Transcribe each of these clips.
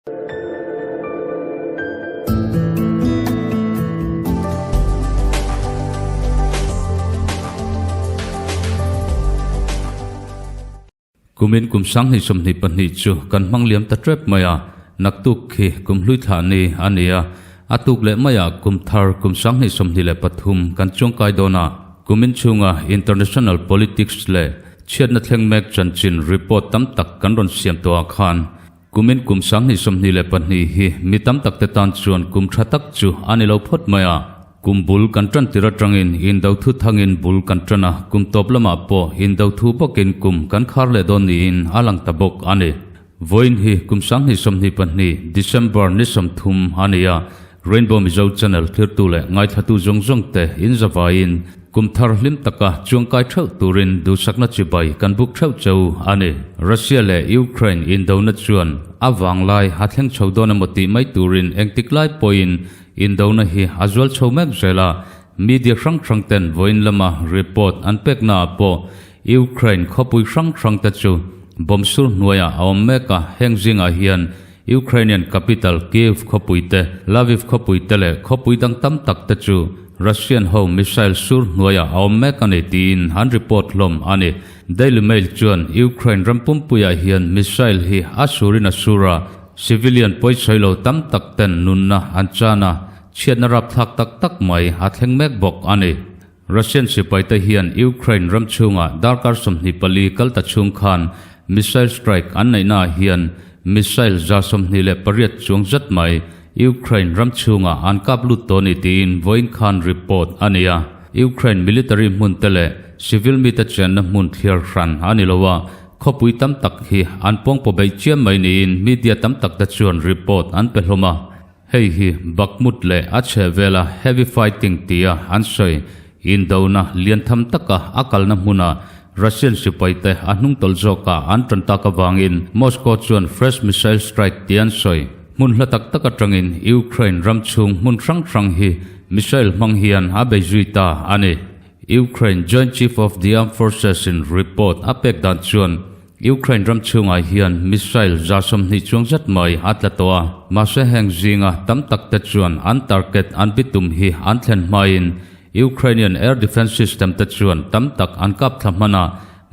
Kumin kum 2022 chu kan hmang liam ta tep mai a, naktuk khi kum hlui thlah ni a ni a, a tuk leh maiah kum thar kum 2023 kan chuangkai dawn a. Kumin chhunga international politics leh chhiatna thleng mek chanchin report tam tak kan rawn siam tawhah khan Kumin kum 2022 hi mi tam tak te tan chuan kum tha tak chu a ni lo phawt mai a. Kum bul kan tan tir atangin indo thu thangin bul kan tan a, kum tawp lamah pawh indo thu bawkin kum kan khar leh dawn niin a lang ta bawk a ni. Vawiin hi kum 2022 December ni 30 a ni a, Rainbow Mizo Channel thirtu leh ngaithlatu zawng zawng te in zavaiin kum thar hlim taka chuangkai theuh turin duhsakna chibai kan buk theuh cheu a ni. Russia leh Ukraine indona chuan a vanglai a thleng chho dawn emaw tih mai turin engtik lai pawhin indona hi a zual chho mek zel a, media hrang hrang ten vawiin lama report an pekna ah pawh Ukraine khawpui hrang hrang te chu bomb sur hnuaiah a awm mek a, heng zingah hian Ukrainian capital Kyiv khawpui te, Lviv khawpui te leh khawpui dang tam tak te chu Russian ho missile sur hnuaiah a awm mek a ni tiin an report hlawm a ni. Daily Mail chuan Ukraine ram pumpuiah hian missile hi a surin a sur a, civilian pawisawi lo tam tak ten nunna an chan a, chhiatna rapthlak tak tak mai a thleng mek bawk a ni. Russian sipaite hian Ukraine ram chhungah darkar 24 kal ta chhung khan missile strike an neihnaah hian missile 128 chuang zat mai Ukraine ram chhungah an kap lut tawh ni tiin vawiin khan report a ni a. Ukraine military hmun te leh civil mite chenna hmun thliar hran a ni lo a, khawpui tam tak hi an pawngpaw beih chiam mai niin media tam tak te chuan report an pe hlawm a. Hei hi Bakhmut leh a chhehvela heavy fighting tia an sawi indona lian tham taka a kalna hmuna Russian sipaite a hnungtawlh zawka an tan tak avangin Moscow chuan fresh missile strike tia an sawi. Hmun hla tak tak atangin Ukraine ram chhung hmun hrang hrang hi missile hmang hian a bei zui ta a ni. Ukraine Joint Chief of the Armed Forces in report a pek dan chuan Ukraine ram chhungah hian missile 20 chuang zat mai a tla tawh a, mahse heng zinga tam tak te chuan an target an bitum hi an thlen hmain Ukrainian air defense system te chuan tam tak an kap thla hman a,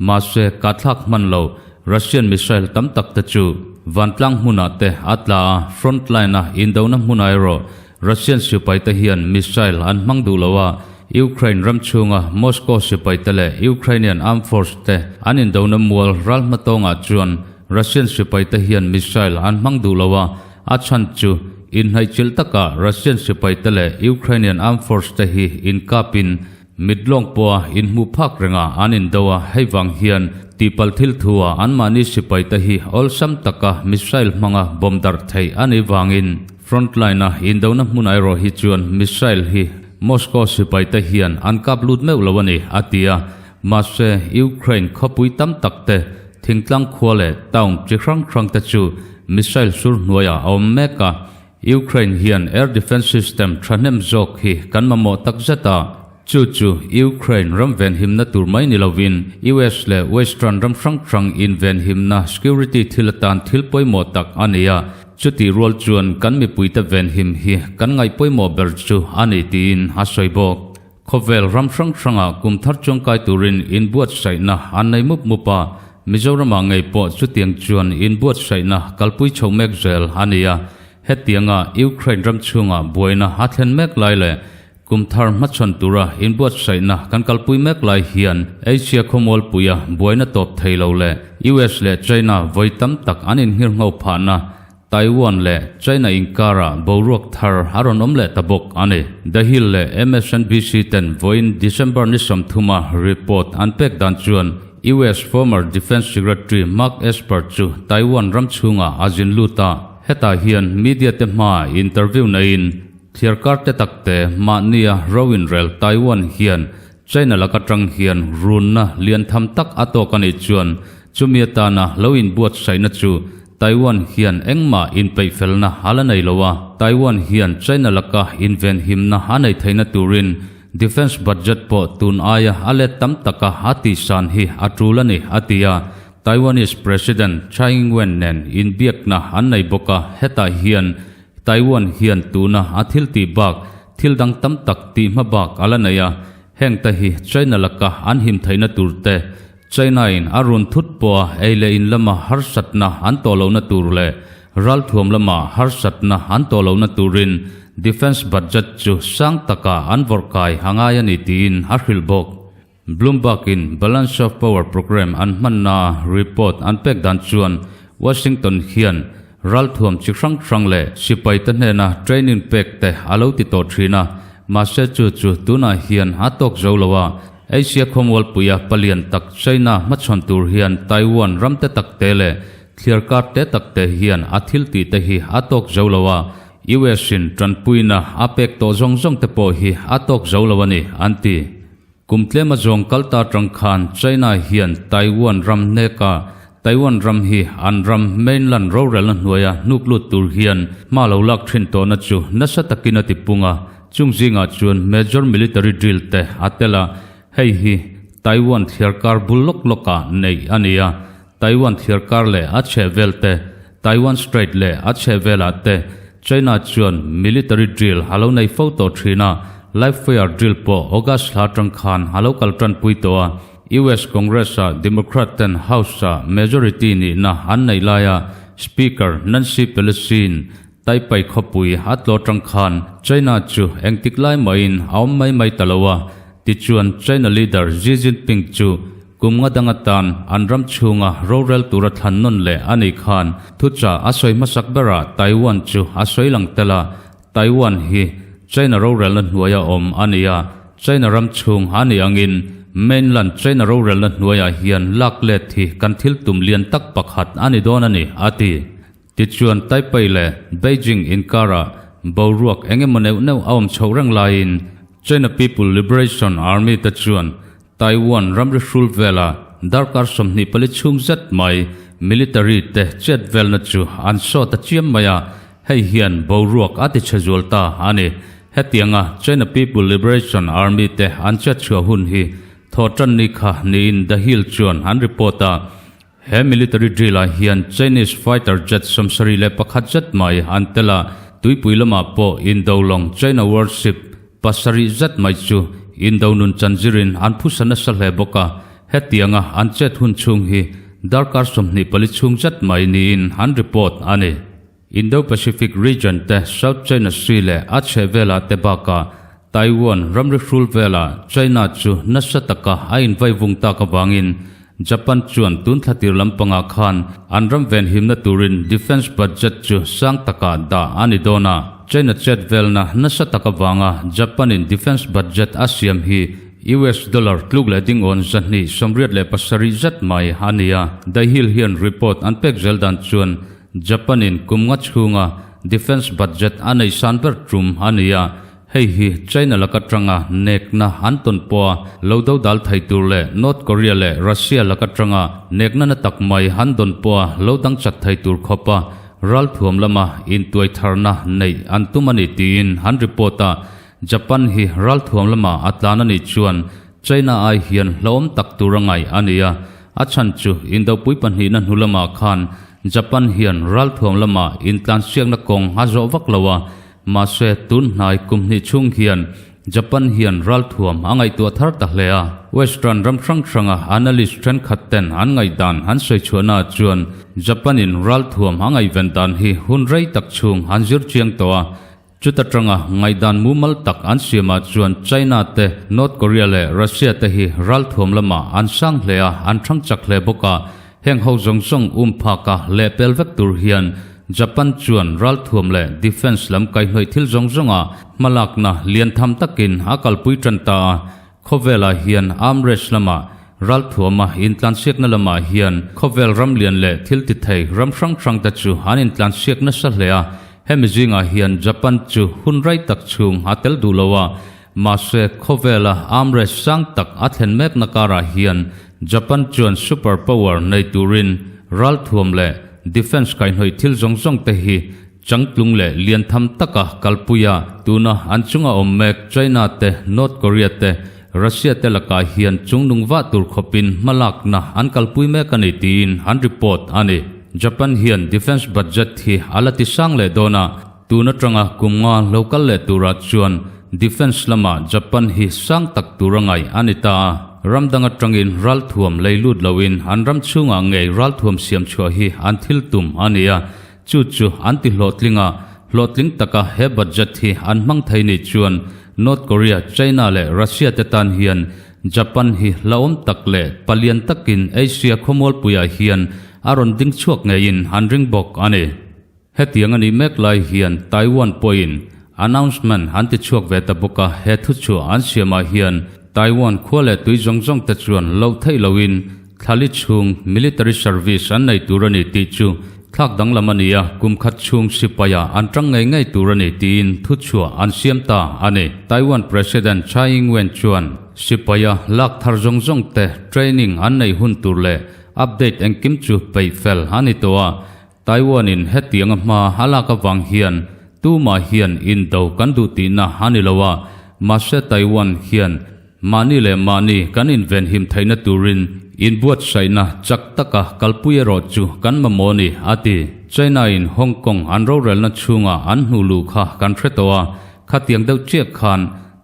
mahse kahthlak hman lo Russian missile tam tak te chu vantlang hmunah te a tla a, front line a indona hmunah erawh Russian sipai te hian missile an hmang duh lo a, Ukraine ram chhunga Moscow sipai te leh Ukrainian armed force te an indona mual ral hmatawngah chuan Russian sipai te hian missile an hmang duh lo a, a chhan chu inhnaihchilh takah Russian sipai te leh Ukrainian armed force te hi inkapin mitlawng pawha inhmuh phak renga an indo a, hei vang hian tihpalh thil thua anmahni sipai te hi awlsam taka missile hmanga bomb darh theih a nih vangin Frontline a indona hmun erawh hi chuan missile hi Moscow sipaite hian an kap lut meuh lo a ni, a ti a. Mahse, Ukraine khawpui tam tak te, thingtlang khua leh town chi hrang hrang te chu missile sur hnuaiah a awm mek a. Ukraine hian air defence system thahnem zawk hi kan mamawh tak zet a. Chu chu Ukraine ram venhimna tur mai ni lovin US leh Western ram hrang hrang invenhimna security thil atan thil pawimawh tak a ni a, chutih rual chuan kan mipuite venhim hi kan ngaih pawimawh ber chu a ni tiin a sawi bawk. Khawvel ram hrang hrangah kum thar chuangkai turin inbuatsaihna an nei mup mup a, Mizoramah ngei pawh chutiang chuan inbuatsaihna kalpui chho mek zel a ni a, hetianga Ukraine ram chhungah buaina a thlen mek lai leh Kum thar hmachhawn tura inbuatsaihna kan kalpui mek lai hian Asia khawmualpuia buaina tawp thei lo leh US leh China vawi tam tak an inhngirngho phahna Taiwan leh China inkarah boruak thar a rawn awm leh ta bawk a ni. The Hill leh MSNBC ten vawiin December ni 30 a report an pek dan chuan US former Defence Secretary Mark Esper chu Taiwan ram chhungah a zin lut a, hetah hian media te hmaah interview neiin Thliarkar te tak te mahnia ro inrel Taiwan hian China laka tang hian runna lian tham tak a tawk a nih chuan chumi atana lo inbuatsaihna chu Taiwan hian engmah inpeihfelna a la nei lo a, Taiwan hian China laka invenhimna a nei theihna turin defence budget pawh tun aia a let tam taka a tihsan hi a tul a ni, a ti a. Taiwanese President Tsai Ing-wen nen inbiakna an nei bawk a, hetah hian Taiwan hian tuna a thil tih bak thil dang tam tak tih hma bak a la nei a, heng te hi China laka an him theihna tur te, China-in a run thut pawha ei leh in lama harsatna an tawh lohna tur leh ralthuam lama harsatna an tawh lohna turin defence budget chu sang taka an vawrh kai a ngai a ni tiin a hrilh bawk. Bloomberg-in Balance of Power program an hmanna report an pek dan chuan Washington hian ralthuam chi hrang hrang leh sipaite hnena training pek te a lo ti tawh thin a, mahse chu chu tunah hian a tawk zo lo a, Asia khawmualpuia palian tak China hmachhawn tur hian Taiwan ram te tak te leh thliarkar te tak te hian a thil tih te hi a tawk zo lo a, US-in tanpuina a pek tawh zawng zawng te pawh hi a tawk zo lo a ni, an ti. Kum tlema zawng kal ta tang khan China hian Taiwan ram hneka Taiwan ram hi an ram mainland rorelna hnuaia hnuk lut tur hian hma lo lak thin tawhna chu nasa takin a ti pung a, chung zingah chuan major military drill te a tel a, hei hi Taiwan thliarkar bul lawk lawkah neih a ni a, Taiwan thliarkar leh a chhehvel te, Taiwan Strait leh a chhehvelah te China chuan military drill a lo nei fo tawh thin a, live fire drill pawh August hla atang khan a lo kal tanpui tawh a. US Congress-a Democrat ten House-a majority nihna an neih laia Speaker Nancy Pelosi-in Taipei khawpui a tlawh atang khan China chu engtik lai mahin a awm mai mai ta lo a, tichuan China leader Xi Jinping chu Kum nga dang atan an ram chhunga rorel tura thlan nawn leh a nih khan thuchah a sawi hmasak berah Taiwan chu a sawi lang tel a, Taiwan hi China rorelna hnuaia awm a ni a, China ram chhung a nih angin mainland China rorelna hnuaiah hian lak let hi kan thil tum lian tak pakhat a ni dawn a ni, a ti. Tichuan Taipei leh Beijing inkarah boruak eng emaw neuh neuh a awm chhoh reng laiin China People Liberation Army te chuan Taiwan ramri hrul vela darkar 24 chhung zet mai military te chet velna chu an sawt a chiam mai a, hei hian boruak a ti chhe zual ta a ni. Hetianga China People Liberation Army te an chet chhuah hun hi thawhtan ni kha niin The Hill chuan an report a. He military drill ah hian Chinese fighter jet 71 zet mai an tel a, tuipui lamah pawh indo lawng China warship 7 zet mai chu indo nun chanzirin an phusa nasa hle bawk a, hetianga an chet hun chhung hi darkar 24 chhung zet mai niin an report a ni. Indo-Pacific region te South China Sea leh a chhehvelah te bakah Taiwan ramri hrul velah China chu nasa taka a invaivung tak avangin Japan chuan tun thla tir lampangah khan an ram venhimna turin defence budget chu sang takah dah a ni dawn a. China chet velna nasa tak avanga Japan-in defence budget a siam hi US dollar tluk leh dingawn 287 zet mai a ni a. The Hill hian report an pek zel dan chuan Japan-in kum nga chhunga defence budget a nei san ber tum a ni a, hei hi China laka tanga nekna an tawn pawha lo do dal thei tur leh North Korea leh Russia laka tanga nekna na tak mai an dawn pawha lo dang chat thei tur khawpa ralthuam lama intuai tharna neih an tum a ni tiin an report a. Japan hi ralthuam lama a tlan a nih chuan China ai hian hlauhawm tak tur a ngaih a ni a, a chhan chu Indopui pahnihna hnu lamah khan Japan hian ralthuam lamah intlansiakna kawng a zawh vak lo a, mahse tun hnai kum hnih chhung hian Japan hian ralthuam a ngaihtuah thar ta hle a. Western ram hrang hranga analyst thenkhat ten an ngaihdan an sawi chhuahnaah chuan Japan-in ralthuam a ngaihven dan hi hun rei tak chhung an zir chiang tawh a, Chuta tanga ngaihdan mumal tak an siamah chuan China te, North Korea leh Russia te hi ralthuam lamah an sang hle a, an thang chak hle bawk a. Heng ho zawng zawng um phaka lehpel vek tur hian Japan chuan ralthuam leh defence lam kaihhnawih thil zawng zawnga hmalakna lian tham takin a kalpui tan ta a. Khawvelah hian arm race lamah ralthuama intlansiakna lamah hian khawvel ram lian leh thil ti thei ram hrang hrang te chu an intlansiak nasa hle a, hemi zingah hian Japan chu hun rei tak chhung a tel duh lo a, mahse khawvela arm race sang tak a thlen mekna karah hian Japan chuan super power nei turin ralthuam leh defence kaihhnawih thil zawng zawng te hi Changtlung leh lian tham taka kalpuia tuna an chunga awm mek China te, North Korea te, Russia te lakah hian chungnung vah tur khawpin hmalakna an kalpui mek a ni tiin an report a ni. Japan hian defence budget hi a la ti sang leh dawn a, tun atanga kum nga lo kal leh turah chuan defence lamah Japan hi sang tak tur a ngaih a ni ta a. Ram dang atangin ralthuam lei lut loin an ram chhungah ngei ralthuam siam chhuah hi an thil tum a ni a, Chu chu an ti hlawhtling a, hlawhtling taka he budget hi an hmang thei nih chuan North Korea, China leh Russia te tan hian Japan hi hlauhawm tak leh palian takin Asia khawmualpuiah hian a rawn ding chhuak ngeiin an ring bawk a ni. Hetiang a nih mek lai hian Taiwan pawhin announcement an ti chhuak ve ta bawk a, he thuchhuah an siamah hian Taiwan khua leh tui zawng zawng te chuan loh theih loin Thlali chhung military service an nei tur a ni tih chu thlak danglam a ni a, kum khat chhung sipaia an tang ngei ngei tur a ni tiin thuchhuah an siam ta a ni. Taiwan President Tsai Ing-wen chuan sipaia lak thar zawng zawng te training an nei hun tur leh update engkim chu peih fel a ni tawh a, Taiwan-in hetianga hma a lak avang hian tumah hian indo kan duh tihna a ni lo a, mahse Taiwan hian mahni leh mahni kan invenhim theihna turin inbuatsaihna chak taka kalpui erawh chu kan mamawh a ni, a ti. China-in Hong Kong an rorelna chhunga an hnuh luh kha kan hre tawh a, khatiang deuh chiah khan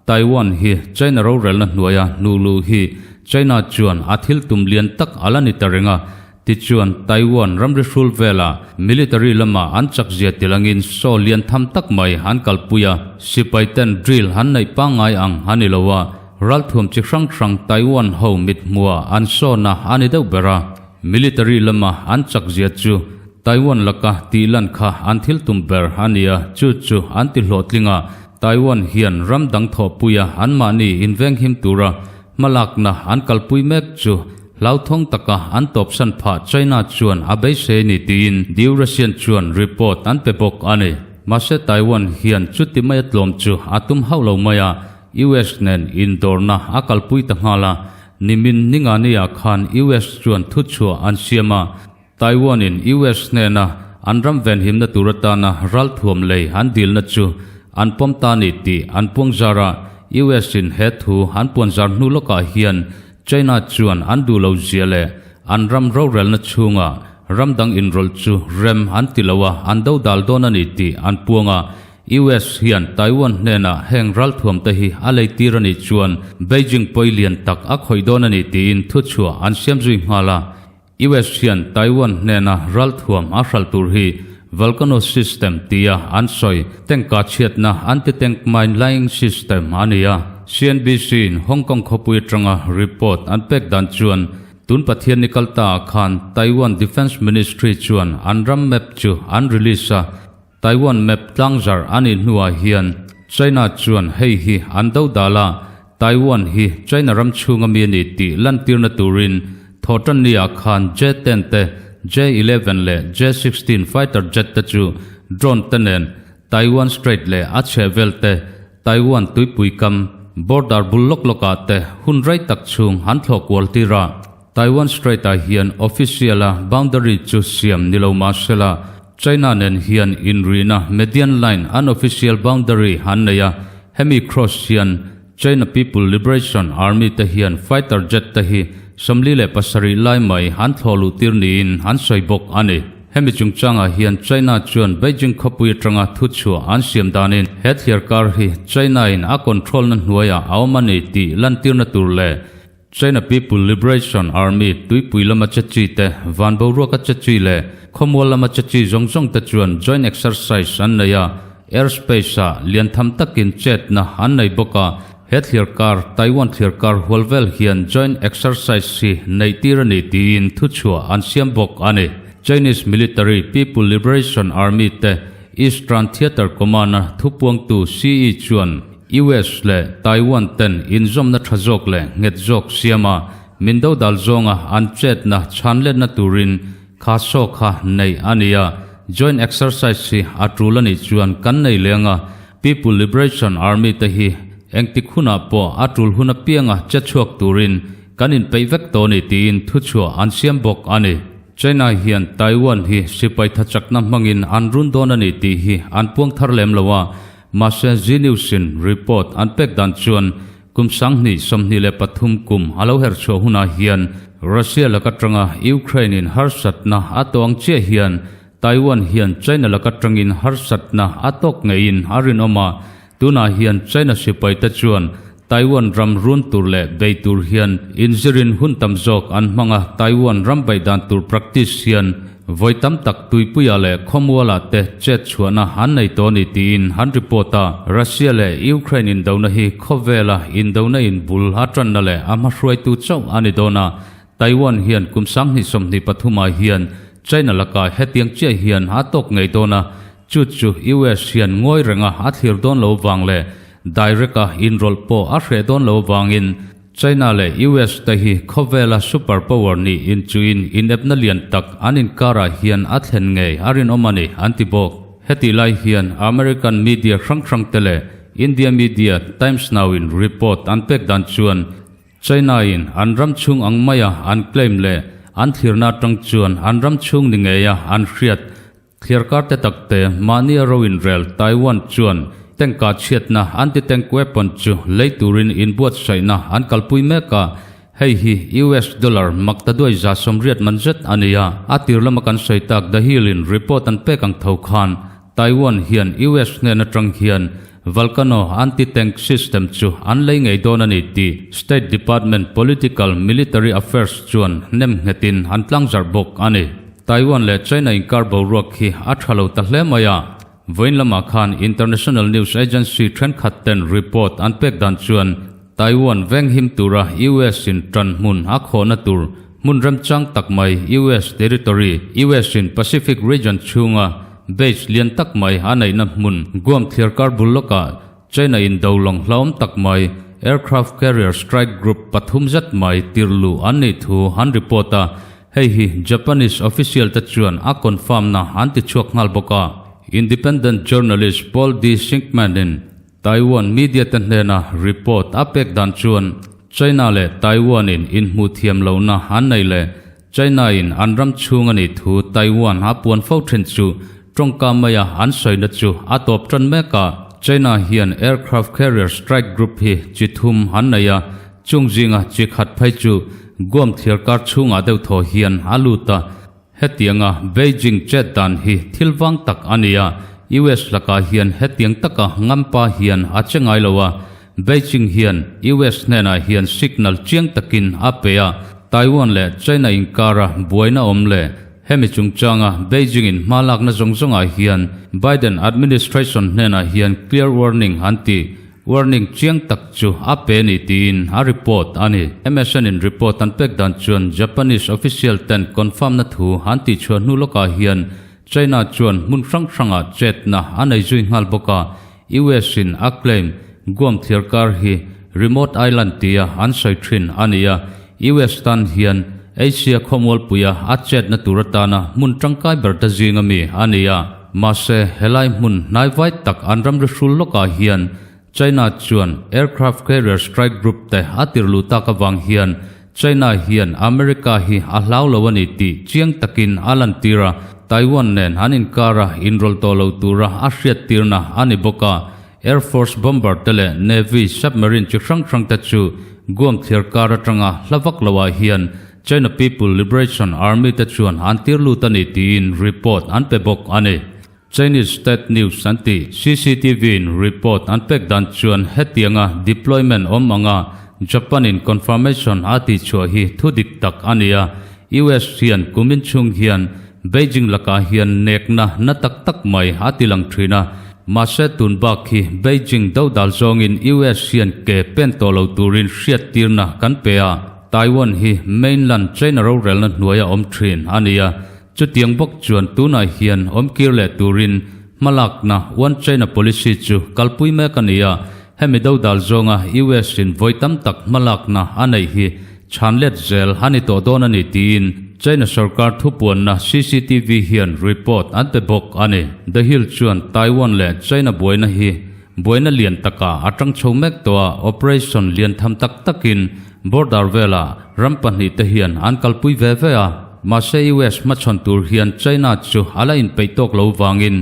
Taiwan hi China rorelna hnuaia hnuh luh hi China chuan a thil tum lian tak a la ni ta reng a, Tichuan, Taiwan ramri hrul velah military lama an chakzia tilangin show lian tham tak mai an kalpui a, sipai ten drill an neih pangngai ang a ni lo a, ralthuam chi hrang hrang Taiwan ho mithmuha an show-na a ni deuh ber a. Military lama an chakzia chu Taiwan laka tih lan kha an thil tum ber a ni a, chu chu an ti hlawhtling a, Taiwan hian ram dang thawhpuia anmahni invenghim tura Hmalakna an kalpui mek chu hlauthawng taka an tawpsan phah China chuan a beisei ni tiin The Eurasian chuan report an pe bawk a ni. Mahse Taiwan hian chuti maia tlawm chu a tum hauh lo mai a, US nen indawrna a kalpui ta nghal a, nimin Ningani-ah khan US chuan thuchhuah an siam a, Taiwan-in US hnena an ram venhimna tur atana ralthuam lei an dilna chu an pawm ta ni tih an puangzar a, US-in he thu an puanzar hnu lawkah hian China chuan an duh lo zia leh an ram rorelna chhunga ram dang inrawlh chu rem an ti lo a, an dodal dawn a ni tih an puang a. US hian Taiwan hnenah heng ralthuam te hi a lei tir a nih chuan Beijing pawi lian tak a khawih dawn a ni tiin thuchhuah an siam zui nghal a. US hian Taiwan hnena ralthuam a hralh tur hi Volcano System tia an sawi tank-a chhiatna anti-tank mine laying system a ni a. CNBC-in Hong Kong khawpui atanga report an pek dan chuan tun Pathian ni kal ta ah khan Taiwan Defence Ministry chuan an ram map chu an release a, Taiwan map tlangzarh a nih hnuah hian China chuan hei hi an do dal a, Taiwan hi China ram chhunga mi a ni tih lantirna turin thawhtanni ah khan J-ten te, J-eleven leh J-sixteen fighter jet te chu drone te nen Taiwan Strait leh a chhehvel te, Taiwan tuipui kam, border bul lawk lawk ah te hun rei tak chhung an thlawh kual tir a. Taiwan Strait ah hian official a boundary chu siam ni lo mah sela, China nen hian inrihna median line unofficial boundary an nei a, hemi cross hian China People Liberation Army te hian fighter jet te hi 47 lai mai an thlawh luh tir niin an sawi bawk a ni. Hemi chungchangah hian China chuan Beijing khawpui atanga thuchhuah an siam danin he thliarkar hi China in a control na hnuaiah a awm a ni tih lantirna tur leh China People Liberation Army tuipui lama che chi te, van boruaka che chi leh khawmual lama che chi zawng zawng te chuan joint exercise an nei a, airspace ah lian tham takin chetna an nei bawk a, he thliarkar, Taiwan thliarkar hual vel hian joint exercise hi neih tir a ni tiin thuchhuah an siam bawk a ni. Chinese Military People Liberation Army te Eastern Theater Command-a thupuangtu CE chuan, US leh Taiwan ten inzawmna tha zawk leh nghet zawk siam a, min dodal zawnga an chetna chhanletna turin kha saw kha neih a ni a, joint exercise hi a tul a nih chuan kan nei leng a, People Liberation Army te hi engtik hunah pawh a tul hun apianga che chhuak turin kan inpeih vek tawh a ni tiin thuchhuah an siam bawk a ni. China hian Taiwan hi sipai thachakna hmangin an run dawn a ni tih hi an puang thar lem lo a, Mahse, Zee News-in report an pek dan chuan Kum 2023 kum a lo her chhuah hunah hian Russia laka tanga Ukraine in harsatna a tawng chiah hian Taiwan hian China laka tangin harsatna a tawk ngeiin a rinawm a, tunah hian China sipaite chuan Taiwan ram run tur leh bei tur hian inzirin hun tam zawk an hmang a, Taiwan ram beih dan tur practice hian vawi tam tak tuipuiah leh khawmualah te chet chhuahna an nei tawh a ni tiin an report a. Russia leh Ukraine indona hi khawvela indona in bul a tanna leh a hmahruaitu chauh a ni dawn a, Taiwan hian kum 2023 ah hian China lakah hetiang chiah hian a tawk ngei dawn a, Chu chu US hian ngawi renga a thlir dawn lo vang leh direct a inrawlh pawh a hreh dawn lo vangin China leh US te hi khawvela super power nih inchuin inepna lian tak an inkarah hian a thlen ngei a rinawm a ni an ti bawk. Hetih lai hian American media hrang hrang te leh India media Times Now in report an pek dan chuan China in an ram chhung ang maia an claim leh an thlirna atang chuan an ram chhung ni ngeia an hriat Thliarkar te tak te mahni a ro inrel Taiwan chuan tank kah chhiatna anti-tank weapon chu lei turin inbuatsaihna an kalpui mek a, hei hi US dollar maktaduai 180 man zet a ni a. A tir lama kan sawi tak The Hill in report an pek ang tho khan Taiwan hian US hnen atang hian Volcano anti-tank system chu an lei ngei dawn a ni tih State Department Political Military Affairs chuan nem nghetin an tlangzarh bawk a ni. Taiwan leh China inkar boruak hi a tha lo ta hle mai a, vawiin lamah khan international news agency thenkhat ten report an pek dan chuan Taiwan venghim tura US in tan hmun a khawhna tur hmun remchang tak mai US territory, US in Pacific region chhunga base lian tak mai a neihna hmun Guam thliarkar bul lawkah China in do lawng hlauhawm tak mai aircraft carrier strike group pathum zet mai tirhluh an nih thu an report a, Hei hi Japanese official te chuan a confirm na an ti chhuak nghal bawk a. Independent journalist Paul D. Shinkman in Taiwan media te hnena report a pek dan chuan China leh Taiwan in inhmuh thiam lohna an nei leh China in an ram chhung a nih thu Taiwan a puan fo thin chu tawngka maia an sawina chu a tawp tan mek a. China hian aircraft carrier strike group hi chi thum an nei a, Chung zinga chi khat phei chu Guam thliarkar chhungah deuh thaw hian a lut a, hetianga Beijing chet dan hi thil vang tak a ni a, US lakah hian hetiang taka ngampa hian a che ngai lo a, Beijing hian US hnenah hian signal chiang takin a pe a, Taiwan leh China inkara buaina awm leh hemi chungchanga Beijing in hma lakna zawng zawngah hian Biden administration hnenah hian clear warning an ti. Warning chiang tak chu a pe ni tiin a report a ni. MSN in report an pek dan chuan Japanese official ten confirm na thu an tihchhuah hnu lawkah hian China chuan hmun hrang hrangah chetna a nei zui nghal bawk a, US in a claim Guam thliarkar hi remote island tia an sawi thin a ni a, US tan hian Asia khawmualpuia a chetna tur atana hmun tangkai ber ta zing ami a ni a. Mahse, helai hmun hnaivai tak an ramri hrul lawkah hian China chuan aircraft carrier strike group te a tir luh tak avang hian China hian America hi a hlau lo a ni tih chiang takin a lantir a, Taiwan nen an inkara inrawlh tawh lo tura a hriattirna a ni bawk a. Air Force bomber te leh Navy submarine chi hrang hrang te chu Guam thliar kar atanga hla vak loah hian China People Liberation Army te chuan an tir lut a ni tiin report an pe bawk a ni. Chinese state news an ti. CCTV in report an pek dan chuan hetianga deployment awm anga Japan in confirmation a tihchhuah hi thu dik tak a ni a, US hian kumin chhung hian Beijing lakah hian nekna na tak tak mai a ti lang thin a, mahse tun bak hi Beijing dodal zawngin US hian ke pen tawh lo turin hriattirna kan pe a, Taiwan hi mainland China rorelna hnuaia awm thin a ni a, chutiang bawk chuan tunah hian awmkir leh turin hmalakna One China Policy chu kalpui mek a ni a, hemi dodal zawnga US in vawi tam tak hmalakna a neih hi chhan let zel a ni tawh dawn a ni tiin China sorkar thupuanna CCTV hian report an pe bawk a ni. The Hill chuan Taiwan leh China buaina hi buaina lian takah a tang chho mek tawh a, operation lian tham tak takin border velah ram pahnih te hian an kalpui ve ve a. Mahse US hmachhawn tur hian China chu a la inpeih tawk lo vangin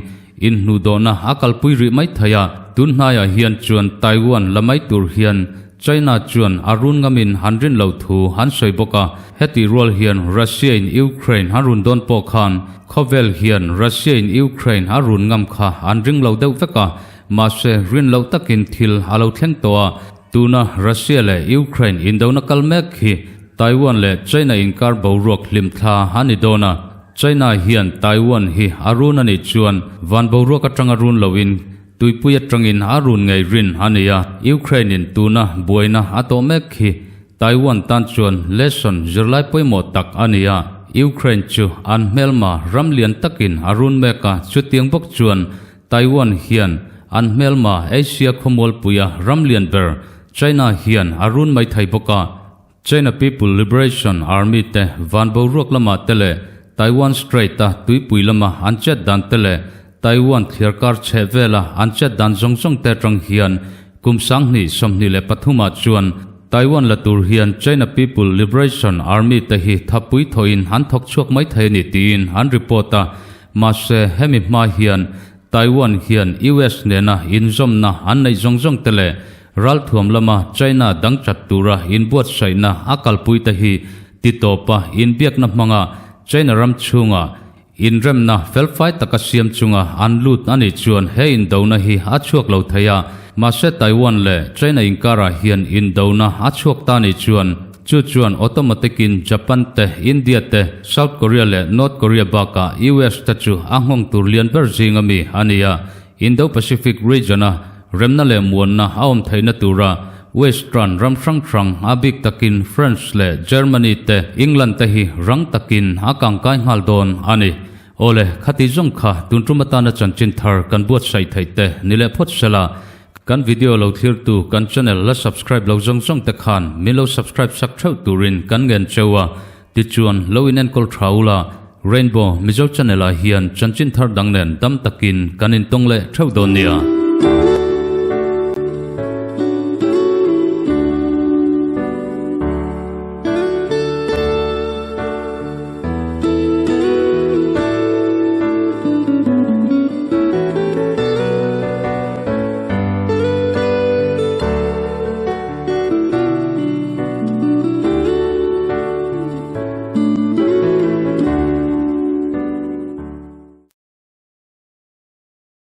inhnuhdawhna a kalpui rih mai thei a, tun hnaiah hian chuan Taiwan la mai tur hian. China chuan a run ngamin an rin loh thu an sawi bawk a. Hetih rual hian Russia-in Ukraine a run dawn pawh khan khawvel hian Russia-in Ukraine a run ngam kha an ring lo deuh vek a, mahse rin loh takin thil a lo thleng tawh a. Tuna Russia leh Ukraine indona kal mek hi Taiwan leh China inkar boruak hlimthla a ni dawn a, China hian Taiwan hi a run a nih chuan van boruak atanga run loin Tuipui atangin a run ngei rin a ni a, Ukraine-in tuna buaina a tawh mek hi Taiwan tan chuan lesson zirlai pawimawh tak a ni a, Ukraine chu an hmelma ram lian takin a run mek a, chutiang bawk chuan Taiwan hian an hmelma Asia khawmualpuia ram lian ber China hian a run mai thei bawk a. China People Liberation Army te van boruak lamah te leh Taiwan Strait-a tuipui lama an chet dan te leh Taiwan thliarkar chheh vela an chet dan zawng zawng te atang hian kum 2023 ah chuan Taiwan la tur hian China People Liberation Army te hi thapui thawhin an thawk chhuak mai thei a ni tiin an report a. Mahse, hemi hma hian Taiwan hian US nena inzawmna an neih zawng zawng te leh Ralthuam lama China dang chat tura inbuatsaihna a kalpui te hi titawpa inbiakna hmanga China ram chhunga inremna felfai taka siam chunga an lut a nih chuan he indona hi a chhuak lo thei a, mahse Taiwan leh China inkarah hian indona a chhuak ta nih chuan chu chuan automatic in Japan te, India te, South Korea leh North Korea bakah US te chu a nghawng tur lian ber zing ami a ni a, Indo-Pacific region-a Remna leh muanna a awm theihna tura Western ram hrang hrang a bik takin France leh Germany te England te hi rang takin a kangkai nghal dawn a ni. Awle, khati zawng kha tun tum atana chanchin thar kan buatsaih theih te ni leh phawt sela, kan video lo thlirtu kan channel la subscribe lo zawng zawng te khan min lo subscribe sak theuh turin kan ngen cheu a, Tichuan, lo in enkawl tha ula, Rainbow Mizo Channel ah hian chanchin thar dang nen dam takin kan intawng leh theuh dawn nia.